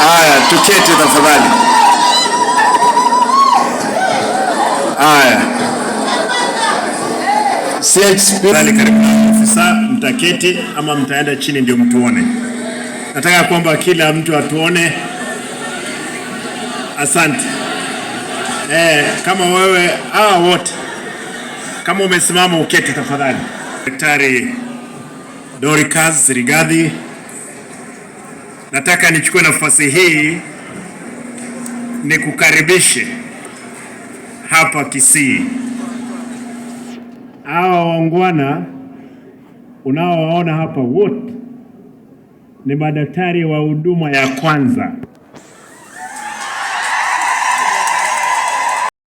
Haya, tuketi tafadhali. Haya, CHP Karibu na afisa, mtaketi ama mtaenda chini ndio mtuone. Nataka kwamba kila mtu atuone. Asante. Kama wewe hawa wote kama umesimama uketi tafadhali. Daktari Dorcas Rigathi, nataka nichukue nafasi hii nikukaribishe hapa Kisii. Hawa waungwana unaowaona hapa wote ni madaktari wa huduma ya kwanza.